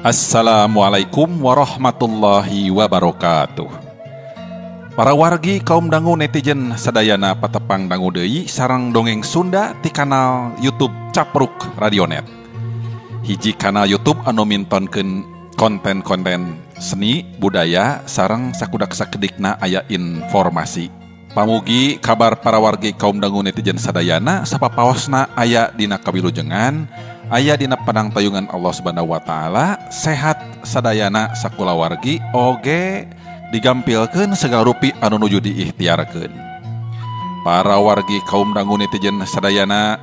Assalamualaikum warahmatullahi wabarakatuh. Para wargi kaum dangu netizen sadayana patepang dangu deui sareng dongeng Sunda ti kanal YouTube Capruk Radionet. Hiji kanal YouTube anu mintonkeun konten-konten seni, budaya sareng sakudak sakedikna aya informasi. Pamugi kabar para wargi kaum dangu netizen sadayana sapapaosna aya dina kawilujengan, aya dina panang tayungan Allah Subhanahu wa taala, sehat sadayana sakulawargi oge digampilkeun segala rupi anu nuju diikhtiarkeun. Para wargi kaum dangu netizen sadayana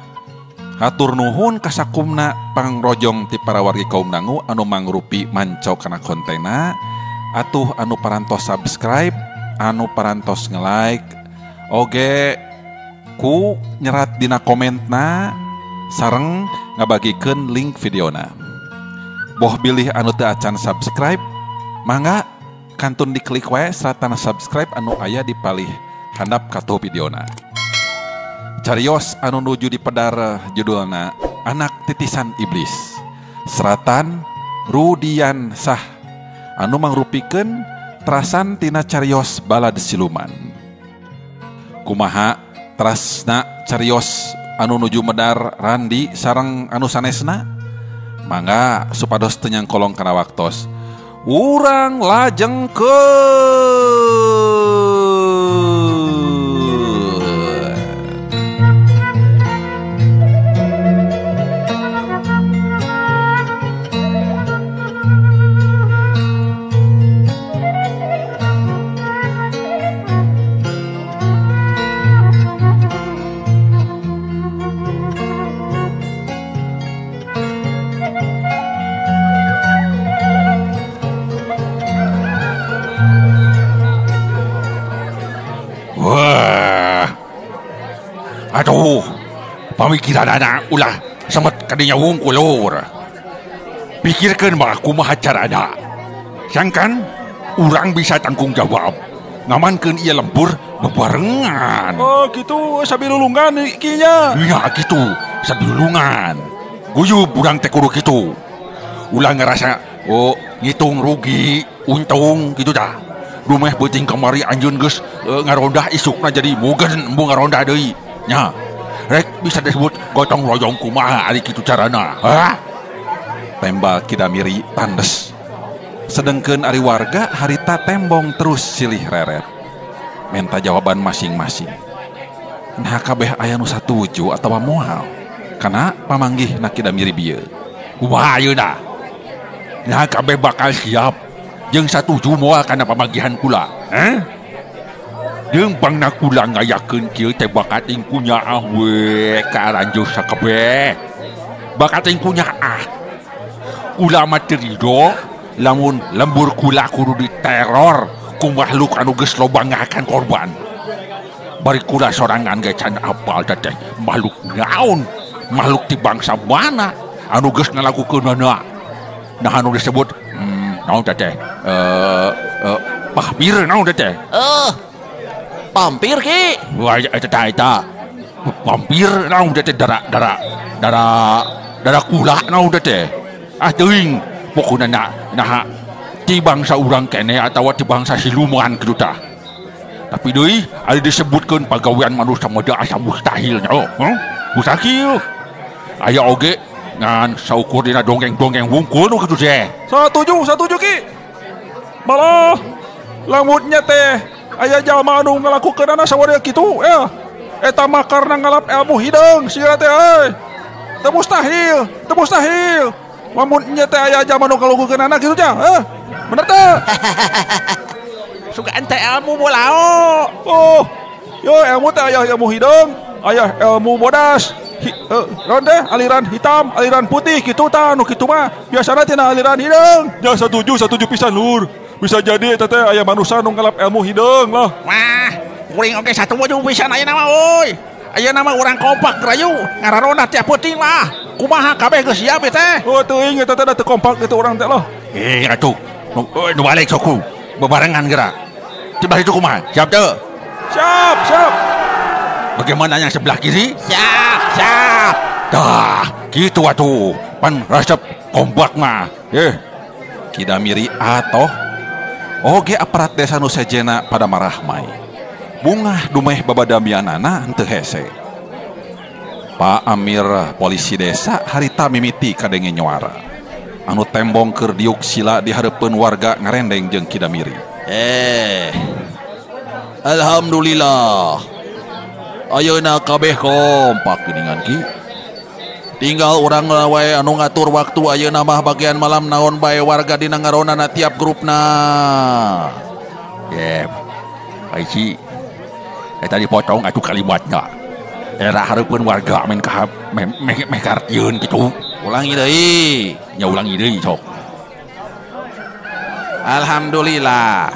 hatur nuhun kasakumna pangrojong ti para wargi kaum dangu anu mangrupi manco kana kontena, atuh anu parantos subscribe, anu parantos nge-like, oge ku nyerat dina komentna sareng ngabagikeun link videona. Boh bilih anu teu acan subscribe, mangga kantun diklik wae seratan subscribe anu aya di palih handap katuh videona. Carios anu nuju dipedar judulna Anak Titisan Iblis. Seratan Rudian Sah anu mangrupikeun terasan tina carios balad siluman. Kumaha terasna carios anu nuju medar Randi sareng anu sanesna? Mangga supados teu nyangkolong kana waktos. Urang lajengkeun. Aduh, pamikiran anak ulah semet kadinya wungkul lur. Pikirkeun mah kumaha carana. Sangkan urang bisa tanggung jawab ngamankeun ieu lembur bebarengan. Oh gitu, sabilulungan kinya. Iya gitu, sabilulungan. Guyub urang teh kudu kitu. Ulah ngerasa oh ngitung rugi, untung gitu dah. Dumeh beuting kamari anjeun geus ngarondah isukna jadi mugen embung ngarondah deui. Nya, rek bisa disebut gotong royong kumaha ari kitu carana. Hah? Tembal Kidamiri tandes. Sedengkeun ari warga harita tembong terus silih reret. Menta jawaban masing-masing. Nah kabeh aya nu satuju atawa moal. Kana pamanggih na Kidamiri bieu. Kumaha ayeuna? Nah kabeh bakal siap jeung satuju moal kana pamanggihan kula. Hah? Jeung bangna kula ngayakeun kieu teh bakat ing kunyaah we ka aranjeun sakabeh. Bakat ing kunyaah. Kula mah teu rido lamun lembur kula kudu diteror ku makhluk anu geus loba ngahakan korban. Bari kula sorangan ge can apal teh makhluk naon, makhluk ti bangsa mana anu geus ngalakukeunana. Nah anu disebut naon teh pahbir naon teh? Pampir ki. Wah eta eta. Pampir naon teh dara dara dara dara kula naon teh. Ah teuing pokona naha ti bangsa urang keneh atawa ti bangsa siluman kitu tah. Tapi deui ari disebutkeun pagawean manusia mah asa mustahil nya. Oh, huh? Mustahil. Aya oge ngan saukur dina dongeng-dongeng wungkul nu kitu teh. Satuju ki. Malah lamunnya teh aya jalma anu ngalakukeunana sawareh kitu ya. Eta mah karena ngalap ilmu hideung sia teh euy. Teu mustahil, teu mustahil. Lamun nya teh aya jalma anu ngalakukeunana kitu nya, heuh. Bener teh? Sugan teh ilmu bolao. Oh, yo ilmu teh aya ilmu hideung, aya ilmu bodas. Naon teh aliran hitam, aliran putih kitu tah anu kitu mah biasana tina aliran hideung. Ya satuju pisan lur. Bisa jadi eta teh aya manusia nu ngalap ilmu hideung lah. Wah, kuring oge satuju pisan ayeuna mah euy. Ayeuna mah urang kompak rayu ngararonda tiap peuting lah. Kumaha kabeh geus siap teh? Oh teuing eta teh da teu kompak kitu urang teh lah. Atuh. Nu balik soku. Bebarengan geura. Sebelah itu kumaha? Siap teu? Siap, siap. Bagaimana yang sebelah kiri? Siap, siap. Dah, gitu atuh. Pan resep kompak mah. Kidamiri atoh oge aparat desa nu sejena pada marahmai. Bungah dumeh babadamianana henteu hese. Pak Amir polisi desa harita mimiti kadenge nyuara. Anu tembong keur diuk sila di hareupeun warga ngarendeng jeung Kidamiri. Alhamdulillah. Ayeuna kabeh kompak geuningan ki. Tinggal urang wae anu ngatur waktu ayeuna mah bagian malam naon bae warga dina ngaronana tiap grupna. Yep. Aici. Eta dipotong atuh kalimatna. Era hareupeun warga men ka meh kartieun kitu. Ulangi deui. Nya ulangi deui sok. Alhamdulillah.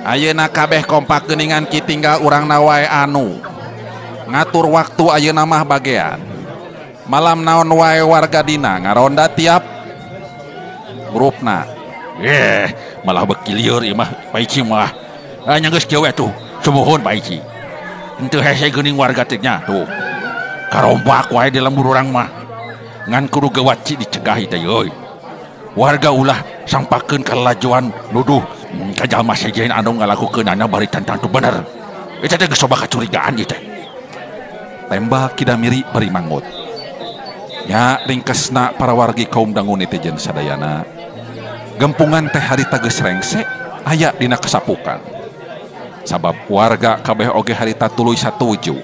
Ayeuna kabeh kompak geuningan ki tinggal urangna wae anu ngatur waktu ayeuna mah bagian malam naon wae warga dina ngaronda tiap grupna. Malah beki lieur ieu mah Pak Ici mah. Nya geus kieu we tuh. Sumuhun Pak Ici. Henteu hese geuning warga teh nya tuh. Karombak wae di lembur urang mah. Ngan kudu gawat ci dicegah teh euy. Warga ulah sampakeun kalajuan nuduh ka jalma sejen anu ngalakukeunana bari tantang teu bener. Eta teh geus loba kacurigaan ieu teh. Tembak Kidamiri bari mangut. Nya ringkesna para wargi kaum dangu netizen sadayana. Gempungan teh harita geus rengse aya dina kesapukan. Sabab warga kabeh oge harita tuluy satuju.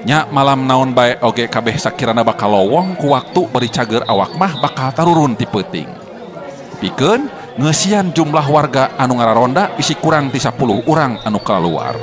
Nya malam naon bae oge kabeh sakirana bakal lowong ku waktu bari cager awak mah bakal tarurun ti peuting. Pikeun ngeusian jumlah warga anu ngararonda bisi kurang ti 10 urang anu kaluar.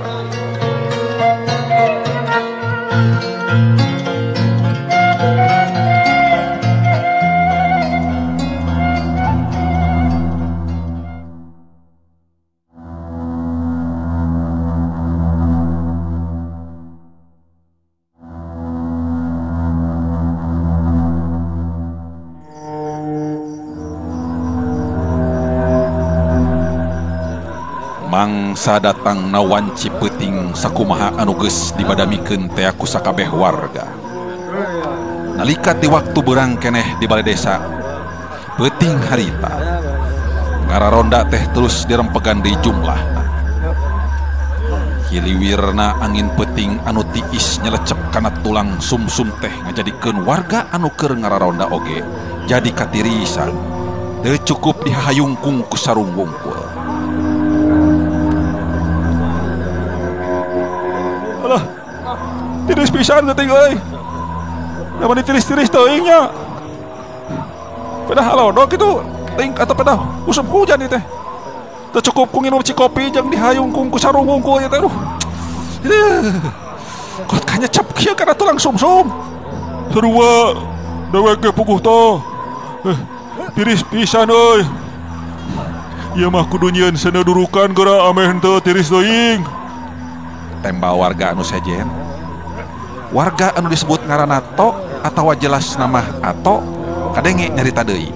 Mangsa datang na wanci peuting sakumaha anu geus dibadamikeun tea ku sakabeh warga. Nalika ti waktu beurang keneh di balai desa, peuting harita ngararonda teh terus dirempegan deui jumlahna. Hiliwirna angin peuting anu tiis nyelecep kana tulang sumsum teh ngajadikeun warga anu keur ngararonda oge jadi katirisan. Teu cukup dihahayungkung ku sarung wungkul. Alah, tiris pisan teuing euy. Da mani tiris-tiris teuing nya. Pedah alodok kitu teuing atau pedah usum hujan ieu teh. Teu cukup ku nginum cikopi jeung dihayungkung ku sarung wungkul ieu teh aduh. Kot kanyecep kieu kana tulang sumsum. Sarua dewek ge puguh tah. Tiris pisan euy. Ieu mah kudu nyieun seuneu durukan geura ameh henteu tiris teuing. Tembal warga anu sejen. Warga anu disebut ngaranna To atawa jelas nama Ato kadenge nyarita deui.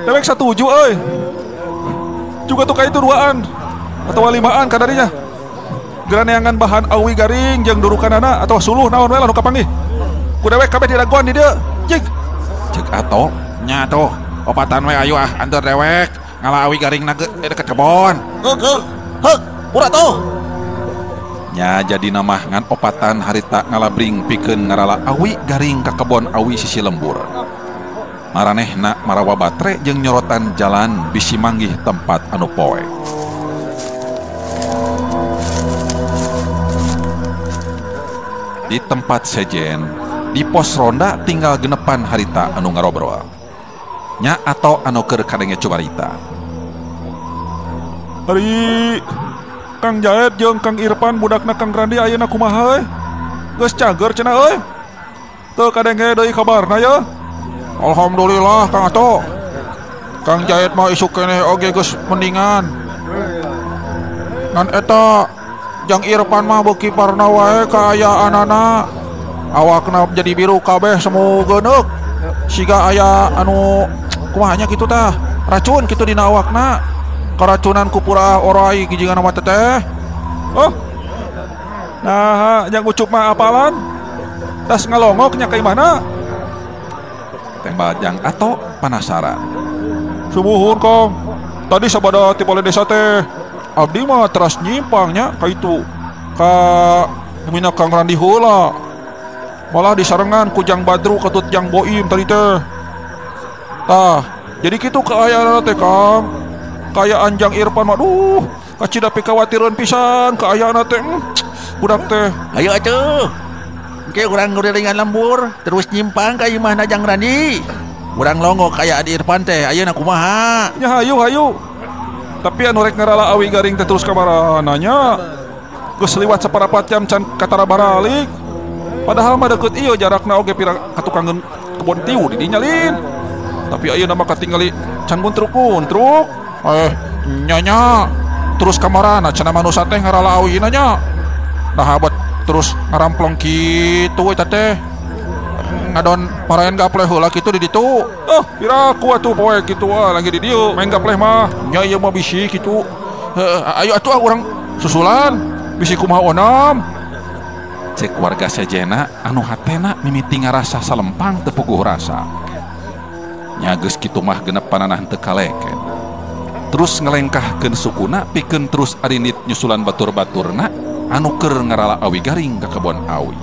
Dewek satuju euy. Juga tuh ka itu duaan atawa limaan kadarinya. Geura neangan bahan awi garing jeung durukanana atawa suluh naon we lah nu kapanggih. Ku dewek kabeh diraguan di dieu. Jig. Ceuk Ato, nya tuh opatan we ayo ah anteur dewek ngala awi garing na deket kebon. Heuk heuk pura tuh. Nya jadi nama ngan opatan harita ngalabring pikeun ngarala awi garing ka kebon awi sisi lembur. Maranehna marawa batre jeung nyorotan jalan bisi manggih tempat anu poek. Di tempat sejen, di pos ronda tinggal genepan harita anu ngarobrol. Nya atau anu keur kadenge cumarita. Ari Kang Jaed jeung Kang Irfan budakna Kang Randi ayeuna kumaha euy? Geus cager cenah euy. Teu kadenge deui kabarna ye. Alhamdulillah Kang Ato. Kang Jaed mah isuk keneh oge geus mendingan. Ngan eta jang Irfan mah beuki parna wae kaayaanana. Awakna jadi biru kabeh semu geuneuk. Siga aya anu kumaha nya kitu tah. Racun kitu dina awakna. Keracunan ku pura orai gijingan mah teteh. Oh. Nah, yang ucup mah apalan? Tas ngalongok nya ka imahna. Tembal jang Ato penasaran. Sumuhun Kong. Tadi sabada ti balai desa teh abdi mah teras nyimpangnya ka itu ka bumina Kang Randi heula. Malah disarengan ku Jang Badru katut Jang Boim tadi teh. Tah, jadi kitu kaayaan teh Kang. Kaayaan Jang Irfan mah duh, kacida pikawatireun pisan kaayaan teh. Budak teh. Ayo atuh. Engke urang ngurilingan lembur terus nyimpang ka imahna Jang Randi. Urang longo kaya Adi Irfan teh ayeuna kumaha? Nya hayu hayu. Tapi anu rek ngarala awi garing teh terus ka marana nya. Geus liwat saparapat jam can katara baralik. Padahal mah deukeut ieu jarakna oge pira katukangeun kebon tiu di dinya lin. Tapi ayeuna mah katingali can guntruk-guntruk. Nya nya. Terus ka marana cenah manusa teh ngarala awina nya. Nah abot terus ngaramplong kitu eta teh. Ngadon parayan gapleh heula kitu di ditu. Oh, piraku atuh poe kitu ah lagi di dieu main gapleh mah. Nya ieu mah bisi kitu. Heuh, ayo atuh ah urang susulan. Bisi kumaha onam. Cek warga sejena anu hatena mimiti ngarasa salempang teu puguh rasa. Nya geus kitu mah genep pananah teu kaleken. Terus ngelengkahkeun sukuna pikeun terus arinit nyusulan batur-baturna anu keur ngarala awi garing ka kebon awi.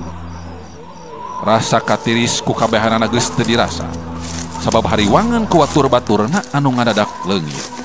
Rasa katiris ku kabehanana geus teu dirasa. Sabab hariwangan ku batur-baturna anu ngadadak leungit.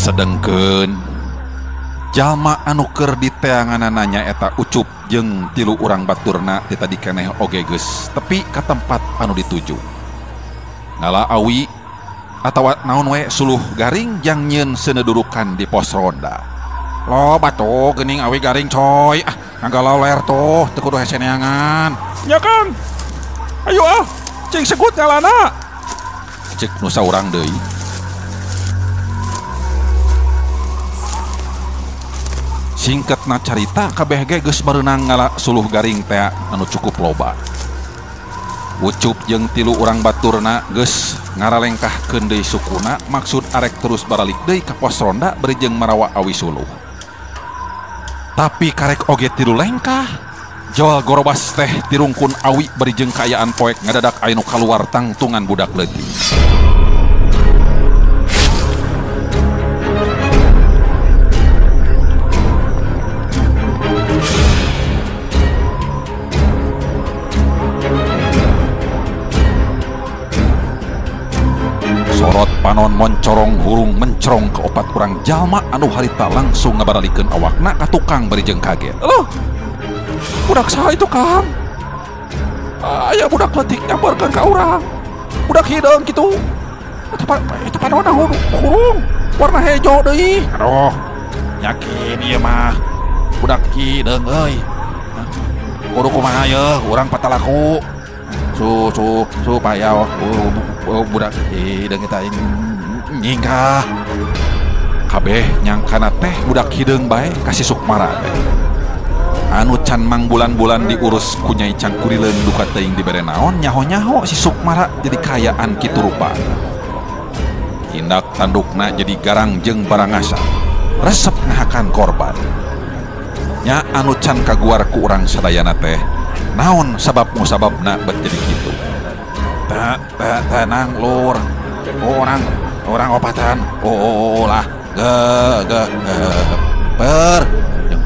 Sedengkeun jalma anu keur diteanganana nyaeta Ucup jeung tilu urang baturna ti tadi keneh oge geus tepi ka tempat anu dituju. Ngala awi atawa naon we suluh garing jang nyieun seunedurukan di pos ronda. Lo batu geuning awi garing coy, ah ngagalau ler tuh teu kudu hese neangan. Nya Kang. Ayo ah, cing segut ngalana. Cek nu saurang deui. Singkatna carita kabeh ge geus bareunang ngala suluh garing teh anu cukup loba. Ucup jeung tilu urang baturna geus ngaralengkahkeun deui sukuna maksud arek terus baralik deui ka pos ronda bari jeung marawa awi suluh. Tapi karek oge tilu lengkah, jol gorobas teh tirungkun awi bari jeung kaayaan poek ngadadak aya nu kaluar tangtungan budak leutik. Sorot panon moncorong hurung mencorong ke opat urang jalma anu harita langsung ngabaralikeun awakna ka tukang bari jeung kaget. Loh, budak saha itu Kang? Aya budak leutik nyamperkeun ka urang. Budak hideung kitu. Eta panonna hurung warna hejo deui. Aduh, yakin ieu mah budak hideung euy. Kudu kumaha yeuh urang patalaku. Su su supaya budak hideung eta nyingkah. Kabeh nyangkana teh budak hideung bae ka si Sukmara teh. Anu can mangbulan-bulan diurus ku Nyai Cangkurileung duka teuing dibere naon nyaho-nyaho si Sukmara jadi kayaan kitu rupa. Tindak tandukna jadi garang jeung barangasa. Resep ngahakan korban. Nya anu can kaguar ku urang sadayana teh naon sabab musababna bet jadi kitu. Tenang lur. Orang opatan. Oh lah. Ge per. Jeung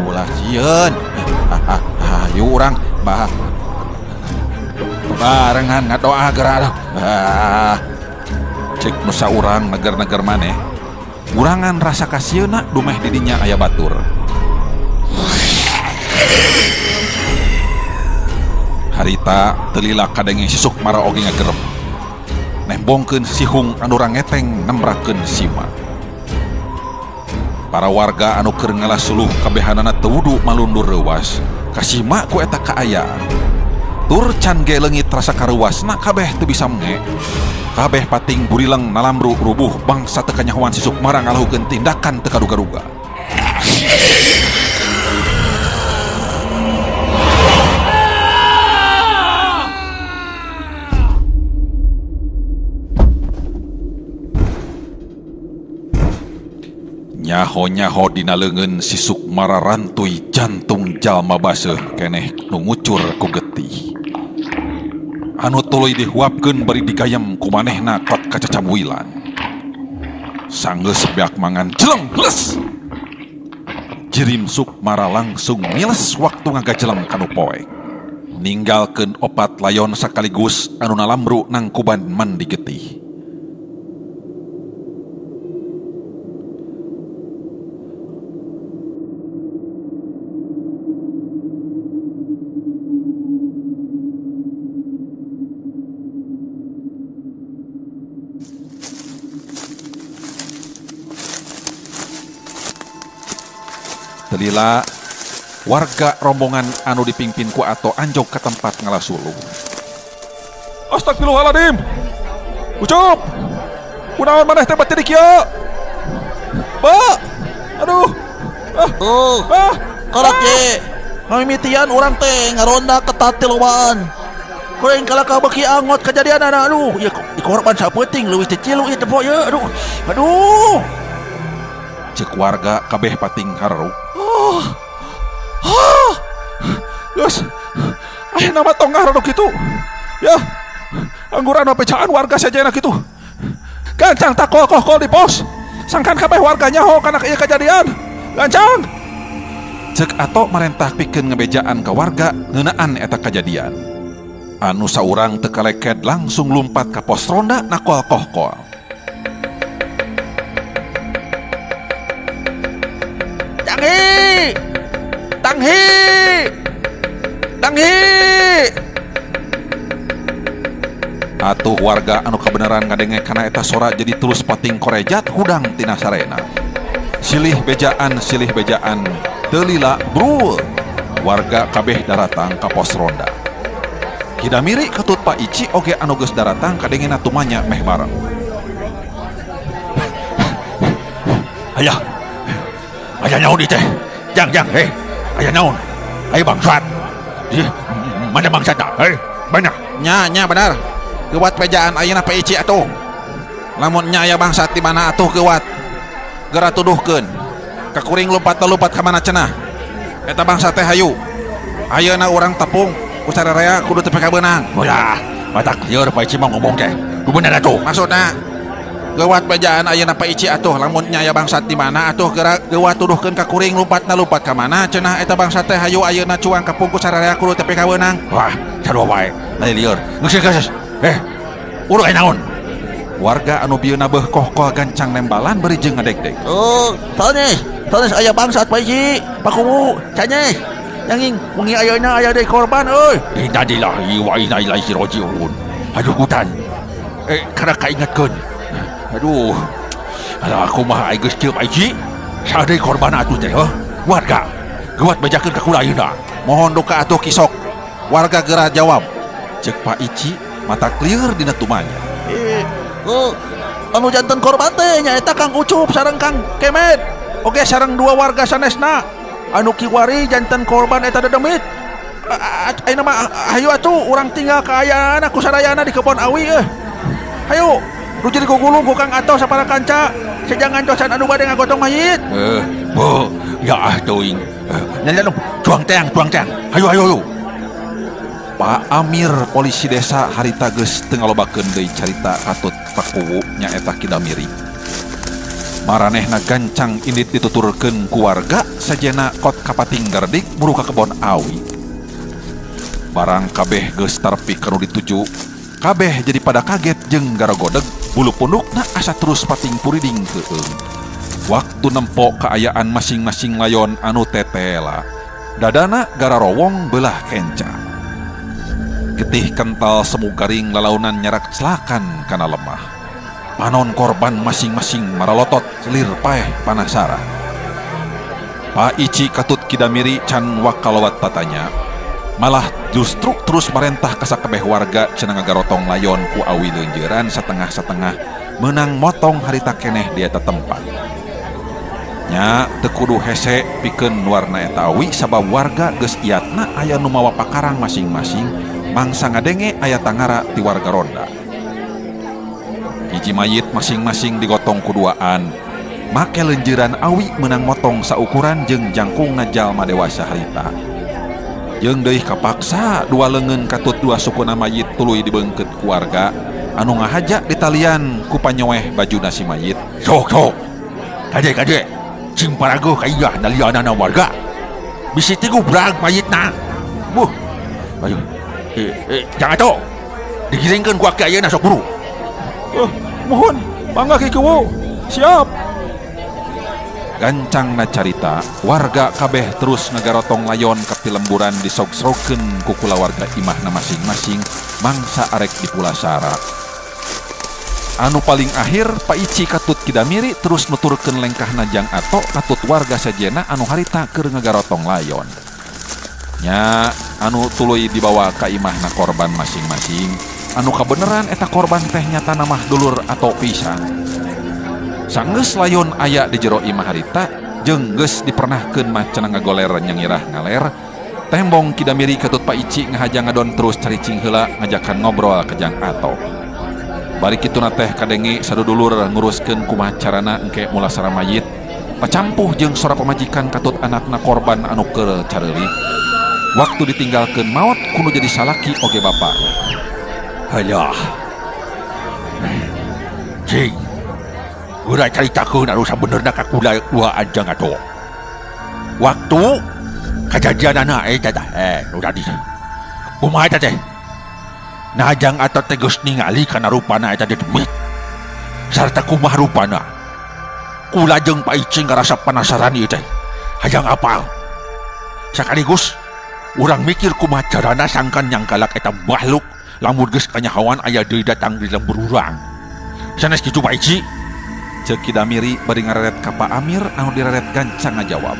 ulah sieun. Hayu urang bah barengan ngadoa geura. Cek nu saurang neger-neger maneh. Urangan rasa kasieuna dumeh di dinya aya batur. Harita telila kadenge si Sukmara oge ngagerem. Nembongkeun sihung anu rangeteng nembrakeun sima. Para warga anu keur ngala suluh kabehanana teu wudu malundur reuwas kasima ku eta kaayaan. Tur can ge leungit rasa karuwasna kabeh teu bisa menge. Kabeh pating burileng nalambru rubuh bangsa teu kanyahoan si Sukmara ngalakukeun tindakan teu kaduga-duga. Nyaho-nyaho dina leungeun si Sukmara rantuy jantung jalma baseuh keneh nu ngucur ku getih. Anu tuluy dihuapkeun bari digayem ku manehna kot kacacamuilan. Sanggeus beak mangan jeleng les. Jirim Sukmara langsung miles waktu ngagajeleng kanu poek. Ninggalkeun opat layon sakaligus anu nalamru nangkuban mandi getih. Telila warga rombongan anu dipimpin ku Ato anjog ke tempat ngalasuluh. Astagfirullahaladzim. Ucup. Kunaon maneh teh bati di kieu? Ba. Aduh. Ah. Oh. Ah. Kolot ye. Ngamimitian urang teh ngaronda ketat tilobaan. Kurang kalaka beki angot kejadianana aduh. Ieu korban sapeuting leuwih teh cilu ieu teh poe ieu. Aduh. Aduh. Cek warga kabeh pating hararuk. Oh. Oh. Geus. Ayeuna mah tong ngahararuk kitu. Ya. Angguran pecaan warga sajena kitu. Gancang takol kohkol di pos. Sangkan kabeh warga nyaho kana ieu kajadian. Gancang. Cek Ato marentah pikeun ngebejaan ka warga ngeunaan eta kajadian. Anu saurang teu kaleked langsung lumpat ka pos ronda nakol kohkol. Tanghi! Tanghi! Tanghi! Atuh warga anu kabeneran ngadenge kana eta sora jadi terus pating korejat hudang tina sarena. Silih bejaan, teu lila brul. Warga kabeh daratang ka pos ronda. Kidamiri ketut Pak Ici oge anu geus daratang kadengena tumanya meh bareng. Ayah. Aya naon ieu teh? Jang, jang, heh. Aya naon? Aya bangsat. Ih, mana bangsatna? Heh, mana? Nya, nya benar. Geuwat bejaan ayeuna Pak Ici atuh. Lamun nya aya bangsat di mana atuh geuwat. Geura tuduhkeun. Ka kuring lompat-lompat ka mana cenah. Eta bangsat teh hayu. Ayeuna urang tepung ku sararea kudu tepi ka beunang. Ulah, matak lieur Pak Ici mah ngomong teh. Ku bener atuh. Maksudna geuwat bejaan ayeuna Pak Ici atuh lamun nya aya bangsat di mana atuh geura geuwat tuduhkeun ka kuring lompatna lompat ka mana cenah eta bangsat teh hayu ayeuna cuang ka pungku sararea kudu tepi ka beunang. Wah, sarua wae. Lain lieur. Geus geus. Eh, urang aya naon? Warga anu bieuna beuh kohkol gancang nembalan bari jeung ngadegdeg. Oh, sanes, sanes aya bangsat Pak Ici. Pakuwu, sanes. Yanging wengi ayeuna aya deui korban euy. Innalillahi wa inna ilaihi rajiun. Aduh hutan. Eh, kana kaingatkeun. Aduh. Alah kumaha ai geus kieu Pak Ici? Saha deui korban atuh teh, heuh? Warga. Geuwat bejakeun ka kula ayeuna. Mohon duka atuh kisok. Warga geura jawab. Cek Pak Ici mata clear dina tumanya. Oh, anu janten korban teh nyaeta Kang Ucup sareng Kang Kemet. Oge sareng dua warga sanesna. Anu kiwari janten korban eta dedemit. Ayeuna mah hayu atuh urang tinggal kaayaan ku sarayana di kebon awi euy. Hayu, nu jadi gugulung ku Kang Ato sapara kanca. Sejangan cosan anu bade ngagotong mayit. Bu, ya ah teuing. Nya cuang teang, cuang teang. Hayu hayu hayu. Pak Amir polisi desa harita geus teu ngalobakeun deui carita katut Pakuwu nyaeta Kidamiri. Maranehna gancang indit dituturkeun ku warga sajena kot kapating gardik muru ka kebon awi. Barang kabeh geus tarpi kanu dituju, kabeh jadi pada kaget jeung garogodeg bulu pundukna asa terus pating puriding keueung. Waktu nempo kaayaan masing-masing layon anu tetela, dadana gararowong belah kenca. Getih kental semu garing lalaunan nyarak celakan kana lemah. Panon korban masing-masing maralotot lir paeh panasaran. Pak Ici katut Kidamiri can wakalawat tatanya. Malah justru terus marentah kasakabeh warga cenah ngagarotong layon ku awi leunjeuran setengah-setengah menang motong harita keneh di eta tempat. Nya teu kudu hese pikeun warna eta awi sabab warga geus iatna aya nu mawa pakarang masing-masing mangsa ngadenge aya tangara ti warga ronda. Hiji mayit masing-masing digotong kuduaan make lenjeran awi menang motong saukuran jeung jangkungna jalma dewasa harita. Jeung deui kapaksa dua leungeun katut dua sukuna mayit tuluy dibeungkeut ku warga anu ngahaja ditalian ku panyoeh bajuna si mayit. Sok sok. Kade kade. Cing paragoh ka iya nalianana warga. Bisi ti gubrag mayitna. Buh. Ayo. Jangan atuh. Digiringkeun ku aki ayeuna sok buru. Mohon, mangga Ki Kuwu. Siap. Gancangna carita, warga kabeh terus ngagarotong layon ka pilemburan disogsrokeun ku kulawarga imahna masing-masing mangsa arek dipulasara. Anu paling akhir Pak Ici katut Kidamiri terus nuturkeun lengkahna Jang Ato katut warga sejena anu harita keur ngagarotong layon. Nya anu tuluy dibawa ka imahna korban masing-masing, anu kabeneran eta korban teh nyatana mah dulur atau pisan. Sanggeus layon aya di jero imah harita jeung geus dipernahkeun mah cenah ngagoler nyangirah ngaler. Tembong Kidamiri katut Pak Ici ngahaja ngadon terus caricing heula ngajakan ngobrol ka Jang Ato. Bari kituna teh kadenge sadudulur nguruskeun kumaha carana engke mulasara mayit. Pacampuh jeung sora pamajikan katut anakna korban anu keur careulik. Waktu ditinggalkeun maot kudu jadi salaki oge bapa. Halah. Cing. Geura caritakeun anu sabenerna ka kula duaan Jang Ato. Waktu kajadianana eta tah nu tadi. Kumaha eta teh? Nah Jang Ato teh geus ningali kana rupana eta demit. Sarta kumaha rupana. Kula jeung Pak Icing ngarasa penasaran ieu teh. Hayang apal. Sakaligus urang mikir kumaha carana sangkan nyangkalak eta makhluk lamun geus kanyahoan aya deui datang di lembur urang. Sanes kitu Pak Ici? Ceuk Kidamiri bari ngareret ka Pak Amir anu direret gancang ngajawab.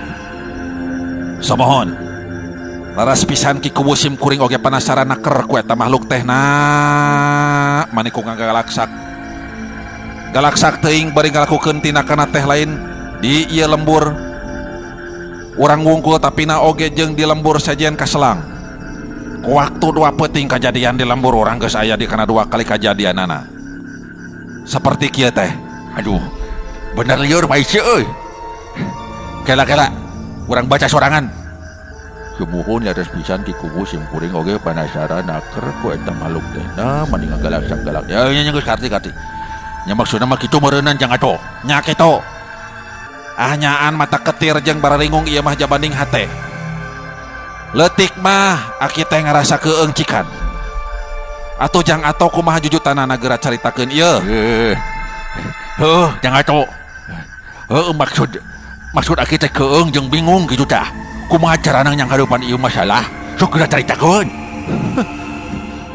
Somohon. Laras pisan Ki Kuwu sim kuring oge penasaran naker ku eta makhluk teh na mani ku ngagalaksak. Galaksak teuing bari ngalakukeun tindakan teh lain di ieu lembur. Urang wungkul tapina oge jeung di lembur sajian kaselang. Ku waktu dua peuting kajadian di lembur urang geus aya di kana dua kali kajadianana. Seperti kieu teh. Aduh, bener lieur Pak Ici euy. Kela-kela urang baca sorangan. Sumuhun laras pisan Ki Kuwu sim kuring oge penasaran naker ku eta makhluk teh na mani ngagalaksak-galak. Ya nya geus karti-karti. Nya maksudna mah kitu meureunnan Jang Ato. Nya kitu. Ah nyaan mata ketir jeung bararingung ieu mah jabanding hate. Leutik mah aki teh ngarasa keungcikan. Atuh Jang Ato kumaha jujutanana geura caritakeun ieu. Heuh, Jang Ato. Heuh maksud aki teh keung jeung bingung kitu tah. Kumaha carana nyanghareupan ieu masalah? Sok geura caritakeun.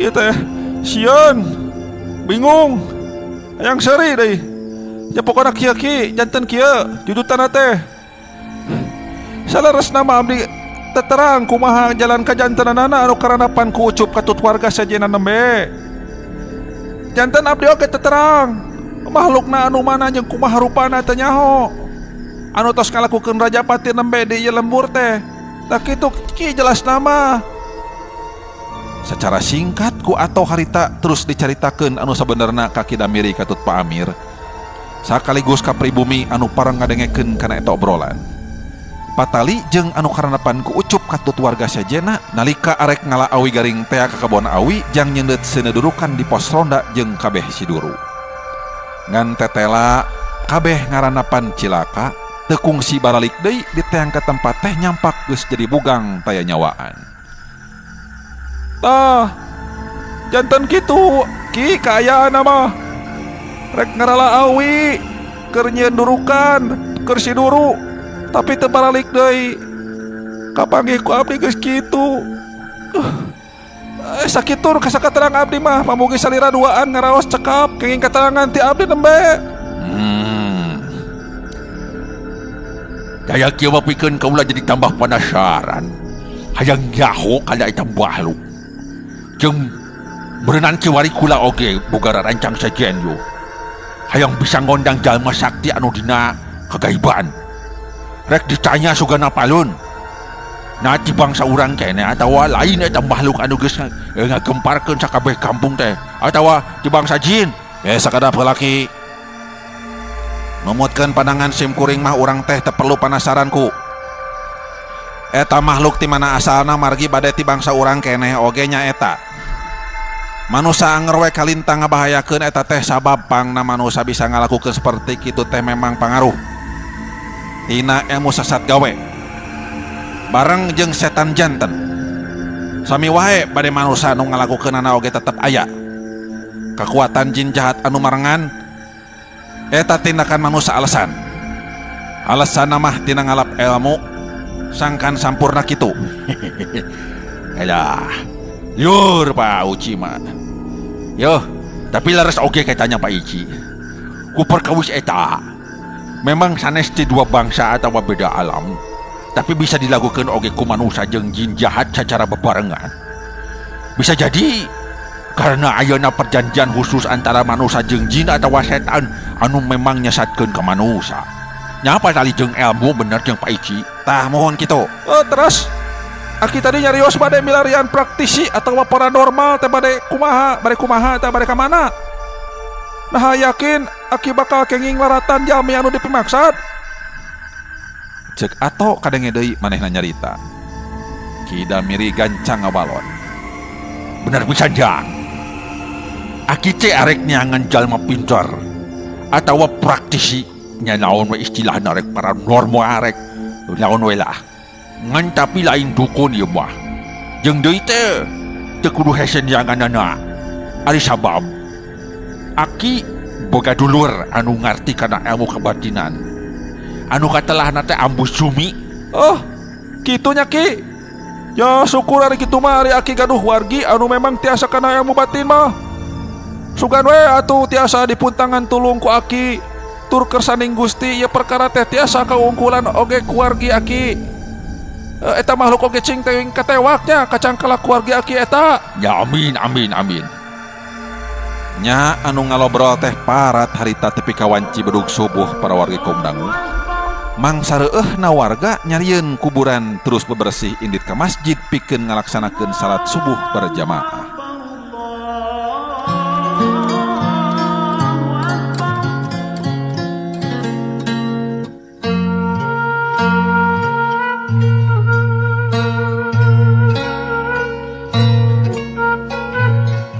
Ieu teh sieun, bingung, hayang seuri deui. Ya pokona kieu ki, janten kieu jujutanna teh. Saleresna mah abdi teu terang kumaha jalan kajantenanana anu karanapan ku Ucup katut warga sejenna nembe. Janten abdi oge teu terang. Makhlukna anu mana jeung kumaha rupana teu nyaho. Anu tos ngalakukeun rajapati nembe di ieu lembur teh. Tah kitu ki jelas nama. Secara singkat ku Ato harita terus dicaritakeun anu sabenerna ka Kidamiri katut Pak Amir. Sakaligus ka pribumi anu parang ngadengekeun kana eta obrolan. Patali jeung anu karanapan ku Ucup katut warga sejena nalika arek ngala awi garing tea ka kebon awi jang nyendeut seunedurukan di pos ronda jeung kabeh siduru. Ngan tetela kabeh ngaranapan cilaka teu kungsi baralik deui diteang ka tempat teh nyampak geus jadi bugang taya nyawaan. Tah janten kitu ki kaayaan mah rek ngarala awi keur nyieun durukan keur siduru tapi teu baralik deui. Kapanggih ku abdi geus kitu. Sakitu nu kasakaterang abdi mah pamugi salira duaan ngaraos cekap kenging katerangan ti abdi nembe. Daya kieu mah pikeun kaula jadi tambah penasaran. Hayang nyaho kana eta makhluk. Jeung berenang kiwari kula oge boga rancang sejen yo. Hayang bisa ngondang jalma sakti anu dina kagaiban. Rek ditanya sugana palun. Nah ti bangsa urang keneh atawa lain eta makhluk anu geus ngagemparkeun sakabeh kampung teh atawa ti bangsa jin. Sakadap heula Ki. Numutkeun pandangan sim kuring mah urang teh teu perlu panasaran ku. Eta makhluk ti mana asalna margi bade ti bangsa urang keneh oge nya eta. Manusa anger we kalintang ngabahayakeun eta teh sabab pangna manusa bisa ngalakukeun seperti kitu teh memang pangaruh tina ilmu sesat gawe. Bareng jeung setan janten. Sami wae bade manusa nu ngalakukeunana oge tetep aya. Kekuatan jin jahat anu marengan eta tindakan manusa alasan. Alasanna mah tina ngalap ilmu sangkan sampurna kitu. Alah, liur Pak Uci mah. Yo, tapi leres oge katanya Pak Ici. Ku perkawis eta. Memang sanes ti dua bangsa atawa beda alam, tapi bisa dilakukan oge ku manusa jeung jin jahat secara bebarengan. Bisa jadi karena ayeuna perjanjian khusus antara manusa jeung jin atawa setan anu memang nyesatkeun ka manusa. Nyapa tali jeung ilmu bener jeung Pak Ici. Tah mohon kitu. Terus aki tadi nyarios bade milarian praktisi atawa paranormal teh bade kumaha, bade kumaha teh bade ka mana? Nah yakin aki bakal kenging laratan jalmi anu dipimaksad. Cek ato kadenge deui manehna nyarita. Ki Damiri gancang ngabalon. Bener pisan jang. Aki teh arek neangan jalma pintar atawa praktisi nya naon we istilahna rek paranormal arek naon we lah. Ngan tapi lain dukun ieu mah. Jeung deui teh teu kudu hese neanganana. Ari sabab aki boga dulur anu ngarti kana ilmu kebatinan. Anu katelahna teh Ambu Sumi. Oh, kitunya Ki. Ya syukur ari kitu mah ari aki gaduh wargi anu memang tiasa kana ilmu batin mah. Sugan we atuh tiasa dipuntangan tulung ku aki. Tur kersaning Gusti ieu perkara teh tiasa kaungkulan oge ku wargi aki. Eta makhluk oge cing teuing katewaknya kacangkala ku wargi aki eta. Ya amin amin amin. Nya anu ngalobrol teh parat harita tepi ka wanci bedug subuh para wargi kaum dangu. Mangsa reuehna warga nyarieun kuburan terus bebersih indit ka masjid pikeun ngalaksanakeun salat subuh berjamaah.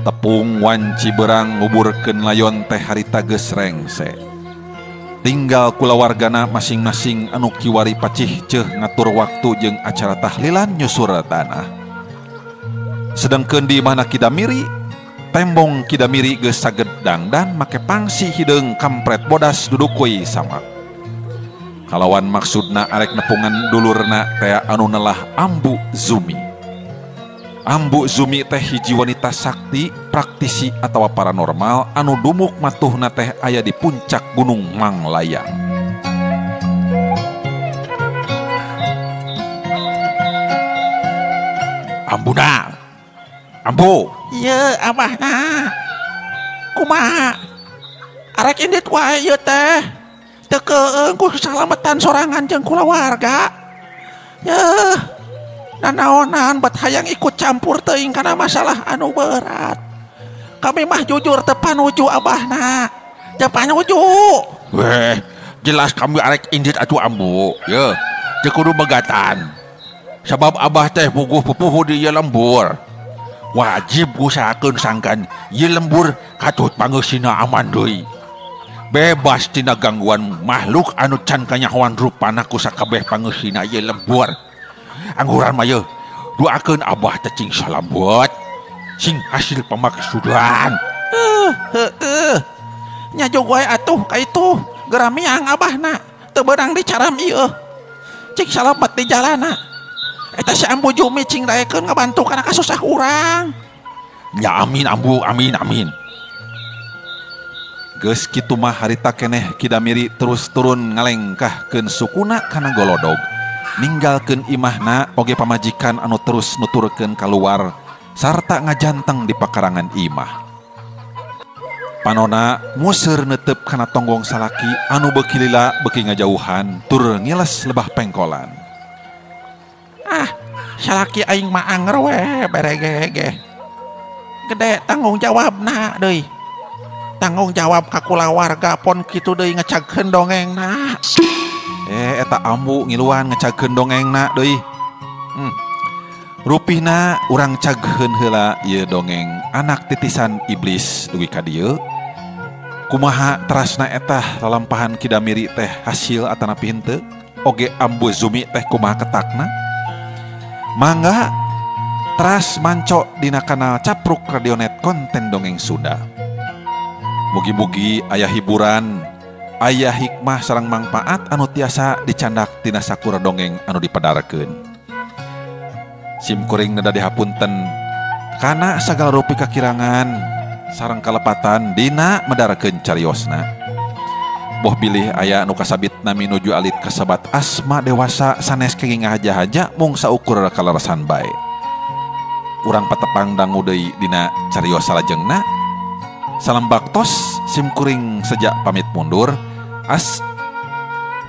Tepung wanci berang nguburkeun layon teh harita geus rengse. Tinggal kulawargana masing-masing anu kiwari pacih ceuh ngatur waktu jeung acara tahlilan nyusur tanah. Sedengkeun di imahna Ki Damiri, tembong Ki Damiri geus saged dangdan make pangsi hideung kampret bodas dudukui sama. Kalawan maksudna arek nepungan dulurna teh anu nelah Ambu Zumi. Ambu Zumi teh hiji wanita sakti, praktisi atawa paranormal anu dumuk matuhna teh aya di puncak Gunung Manglayang. Ambuna. Ambu. Ieu abahna. Kumaha? Arek indit wae ieu teh. Teu keung ku salametan sorangan jeung kulawarga. Yeuh. Nanaonan bet hayang ikut campur teuing kana masalah anu berat. Kami mah jujur teu panuju abahna. Teu panuju. Weh, jelas kami arek indit atuh Ambu. Yeuh, teu kudu megatan. Sabab abah teh puguh pupuhu di ieu lembur. Wajib usahakeun sangkan ieu lembur katut pangeusina aman deui. Bebas tina gangguan makhluk anu can kanyahoan rupana ku sakabeh pangeusina ieu lembur. Angguran mah yeuh, doakeun abah teh cing salambut, sing hasil pamaksudan. Heueuh. Nya jog wae atuh ka itu, geramiang abahna, teu beunang dicaram ieu. Cing salamet di jalana. Eta si Ambu Jumi cing daekeun ngabantu kana kasusah urang. Ya amin Ambu, amin amin. Geus kitu mah harita keneh Ki Damiri terus turun ngalengkahkeun sukuna kana golodog. Ninggalkeun imahna oge pamajikan anu terus nuturkeun kaluar sarta ngajanteng di pakarangan imah. Panona museur netep kana tonggong salaki anu beuki lila beuki ngajauhan tur ngiles lebah pengkolan. Ah, salaki aing mah anger we beregege. Gede tanggung jawabna deui. Tanggung jawab ka kulawarga pon kitu deui ngecagkeun dongengna. Eta ambu ngiluan ngecagkeun dongengna deui. Rupihna urang cagheun heula ieu dongeng anak titisan iblis dugi ka dieu. Kumaha terasna etah lalampahan Kidamiri teh hasil atanapi henteu? Oge ambu Zumi teh kumaha ketakna? Mangga teras manco dina kanal Capruk Radionet konten dongeng Sunda. Mugi-mugi aya hiburan, aya hikmah sareng mangpaat anu tiasa dicandak tina sakura dongeng anu dipadarkeun. Sim kuring neda dihapunten kana sagala rupi kakirangan sareng kalepatan dina medarkeun cariosna. Boh bilih aya nu kasabit nami nuju alit kasebat asma dewasa sanes kenging ngahaja-haja mung saukur kaleresan bae. Urang patepang dangu deui dina carios salajengna. Salam baktos sim kuring sejak pamit mundur. As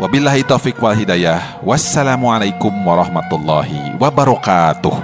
wabillahi taufik wal hidayah. Wassalamualaikum warahmatullahi wabarakatuh.